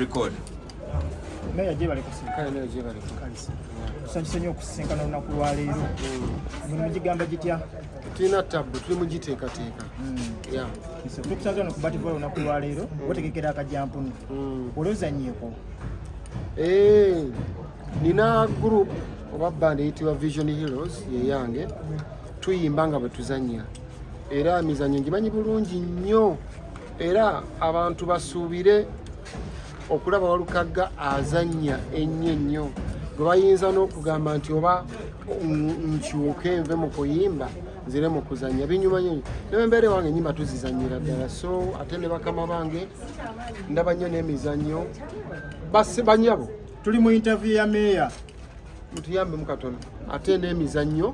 Record. Meya, gyebale kusiba. Kale, nayo gyebaleko. Tusanyuse nnyo okusisinkana olunaku lwaleero. Mulimu gigamba gitya? Tulina tabbu, tuli mugiteekateeka ya. Tukusanze wano ku Batival olunaku lwaleero, otegekera akajampuni, olozanyeeko. Eh, nina group oba band eyitibwa Vision Heroes, yeyange. Tuyimba nga bwe tuzannya, era emizannyo ngimanyi bulungi nnyo, era abantu basuubire okulaba Walukagga azannya ennyo ennyo, gwe bayinza n'okugamba nti oba nkyuke nve mu kuyimba nzire mu kuzannya. Binyuma nnyo, ne embeera ewange enyimba tuzizannyira ddala. So ate ne bakama bange ndaba nnyo n'emizannyo basi banyabo. Tuli mu interview ya meeya. Mutuyambemu katono. Ate n'emizannyo,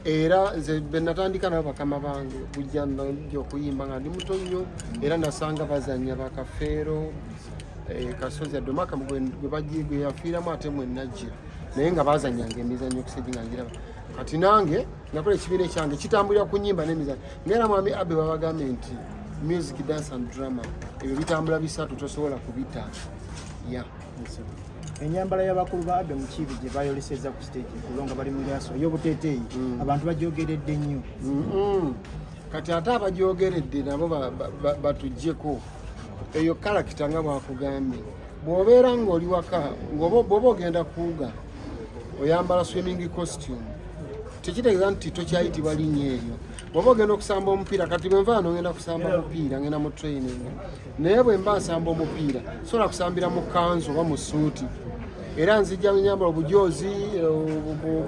era nze be natandika nabo bakama bange bujja najja okuyimba nga ndi muto nnyo, era nasanga bazannya bakafeero, Kasozi Adomaka gwe yafiiramu, ate mwe najja naye nga bazanyanga emizannyo okusegi nga ngiraba. Kati nange nakola ekibiina ekyange kitambulira ku nyimba n'emizannyo, ngaera mwami Abe babagambye nti music, dance and drama, ebyo bitambula bisatu, tosobola kubita ya. Enyambala y'abakulu ba Abe Mukiibi gye bayolesezza ku stage eggulo nga bali mu lyaso ey'obuteeteeyi, abantu bagyogeredde nnyo. Kati ate abagyogeredde nabo batuggyeko eyo character. Nga bwakugambye, bw'obeera ng'oli waka, bw'oba ogenda kuwuga, oyambala swimming costume, tekitegeeza nti tokyayitibwa linnya eryo. Bw'oba ogenda okusamba omupiira, kati bwe nva wano ngenda kusamba mupiira, ngenda mu training, naye bwe mba nsamba omupiira sobola kusambira mu kanzu oba mu suuti, era nzija nyambala obujozi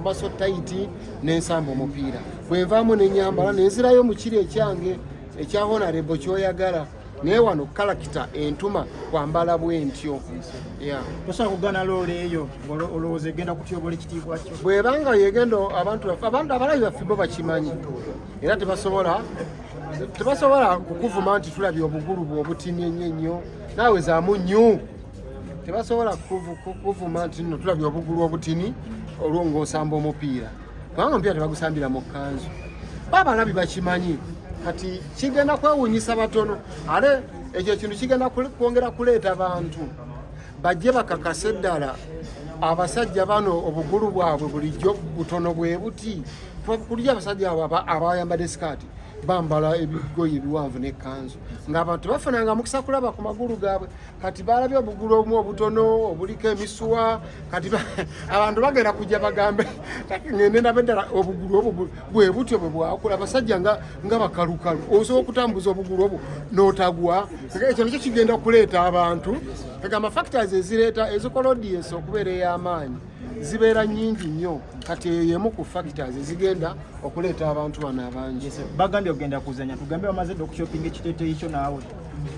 maso tight nensamba omupiira. Bwe nvaamu nenyambala nenzirayo mu kiri ekyange ekya honorable kyoyagala, naye wano character entuma kwambala bwentyo, yeah. Tosobola kugaana role eyo olowooza egenda kutyobola ekitiibwa kyo? Bwebanga yegenda, abantu baffe, abantu abalabi baffe bo bakimanyi, era tebasobola kukuvuma nti tulabye obugulu bwe obutini ennyo ennyo, naawe zaamu nnyo. Tebasobola kuvuma nti nno tulabye obugulu obutini olwo ng'osamba omupiira, kubanga omupiira tebagusambira mu kkanzu. Babalabi bakimanyi. Kati kigenda kwewuunyisa batono, ate ekyo ekintu kigenda kwongera kuleeta bantu bajje bakakase ddala abasajja bano obugulu bwabwe bulijjo butono bwe buti. Kulya abasajja abo abayambadde sikaati bambala ebigoye ebiwanvu n'ekkanzu, ng'abantu bafunanga mukisa kulaba ku magulu gaabwe. Kati balabye obugulu obumu obutono obuliko emisuwa. Kati abantu bagenda kujja bagambe, ngende ndabe ddala obugulu obwo bwe butyo bwe bwakula. Abasajja nga bakalukalu, osobola okutambuza obugulu obwo n'otagwa. Ekyo nakyo kigenda kuleeta abantu. Egamba factors ezireeta, ezikola audience okubeera ey'amaanyi zibeera nnyingi nnyo. Kati eyo yemu ku factors ezigenda okuleeta abantu bano abangi. Bagambye ogenda kuzanya, tugambe bamaze dda okushopinga ekiteeteeyi kyo naawe?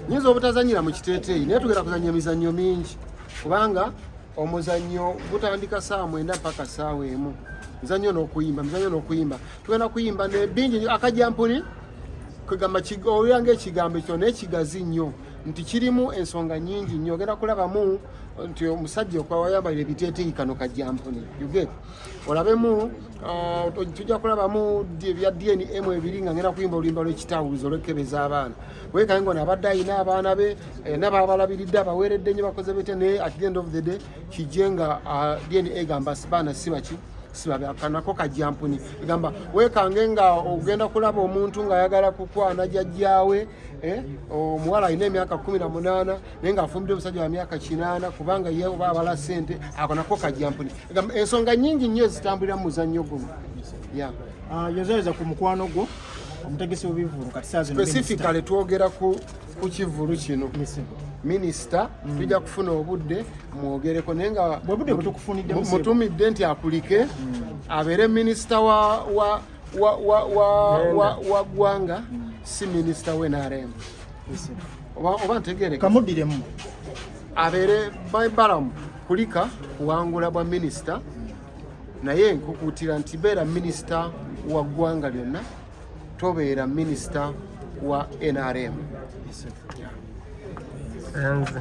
Nyinza obutazanyira mu kiteeteeyi, naye tugenda kuzanya emizannyo mingi, kubanga omuzannyo gutandika 9:00 paka 1:00. Muzannyo n'okuyimba, muzannyo n'okuyimba, tugenda kuyimba ne bingi nnyo. Akajampuni kwegamba owulira ngaekigambo ekyo naye kigazi nnyo, nti kirimu ensonga nnyingi nnyo. Ogenda kulabamu nti omusajja okwayambalira ebiteeteeyi, kano kajampuni, you get? Olabemu, tujja kulabamu ebya DNA ebiri nga ngenda kuyimba oluyimba lw'ekitawulizo olwekebeza abaana. Wekaye ngono abadde ayina abaana be nababalabiridde, abaweeredde nnyo, bakoze bitya, naye at the end of the day kijje nga DNA egamba baana si baki, sibabe. Akanako kajampuni. Egamba wekange nga ogenda kulaba omuntu ng'ayagala kukwana jjajjaawe, omuwala alina emyaka 18 naye ng'afumbidde omusajja wa myaka 80, kubanga ye oba abala ssente. Ako nako kajampuni. Egamba ensonga nnyingi nnyo ezitambulira mu muzannyo guno, yeah. Yozayoza ku mukwano gwo omutegesi w'ebivvulu kati saa zino. Specifically twogera ku kivvulu kino. Yes. Minisita, tujja kufuna obudde mwogereko, naye nga Bwe budde bwe tukufunidde. Musebo. Mutumidde nti akulike abeere minisita wa ggwanga, si minisita wa NRM. Yes. Oba ntegereke? Kamuddiremu. Abeere balamu kulika kuwangula bwa minisita, naye nkukuutira nti beera minisita wa ggwanga lyonna, tobeera minisita wa NRM. Yes. Nze.